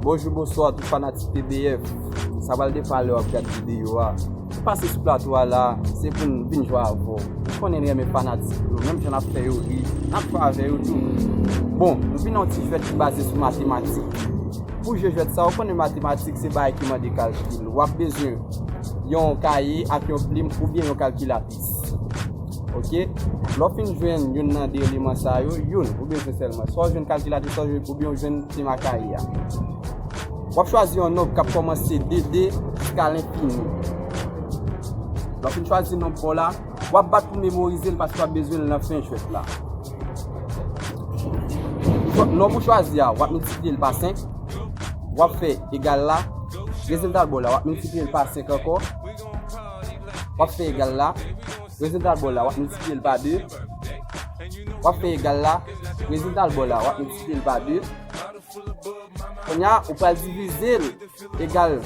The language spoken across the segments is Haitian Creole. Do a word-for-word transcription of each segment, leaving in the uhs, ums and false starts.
Bonjou, bonswa tout fanatik T B F. Sa pral de falè w ap gad videyo a. M pase sou plato a la, se pou m vin jwe avè w. M konnen n renmen fanatik nou, menm jan n ap fè yo ri, n ap jwe avè yo tou. Bon, m vin nan yon ti jwèt ki baze sou matematik. Pou jwe jwèt sa, ou konnen matematik se bagay ki mande kalkil. W ap bezwen yon kaye ak yon plim oubyen yon kalkilatris. Oke? Lè w fin jwenn youn nan de eleman sa yo, youn, ou bezwen sèlman. Swa w jwenn kalkilatris, swa w jwenn, oubyen w jwenn plim a kaye a. W ap chwazi yon nonb k ap kòmanse de de jiska lenfini. Lè w fin chwazi nonb pa w la, w ap bat pou memorize l paske w ap bezwen l nan fen jwèt la. Nonb ou chwazi a, w ap miltipliye l pa senk, w ap fè egal la, rezilta l ba w la, w ap miltipliye l pa senk ankò, w ap fè egal la, rezilta l ba w la, w ap miltipliye l pa de, w ap fè egal la, rezilta l ba w la, w ap miltipliye l pa de. Kounye a, ou pral divize l egal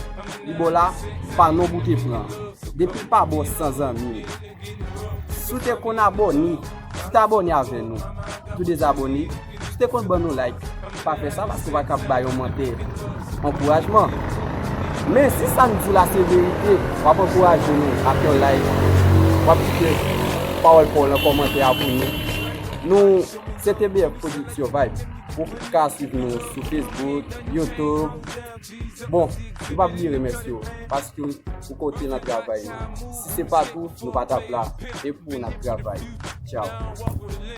li ba w la pa nonb ou te pran. Depi l pa ba w san zanmi, si w te konn abòne, si w te abòne avè nou, si w dezabòne, si w te konn ban nou like, pa fè sa paske w pa ka bay yon mantè ankourajman. Men si sa n di w la se verite, w ap ankouraje nou ak yon like, w ap kite pawòl pa w nan kòmantè a pou nou. Nou se T B F Production Vibes. Ou ka swiv nou sou Facebook, YouTube. Bon, nou pa bliye remèsye w paske ou kote nan travay nou. Si se pa t ou, nou pa t ap la. E pou w n ap travay. Tchaw.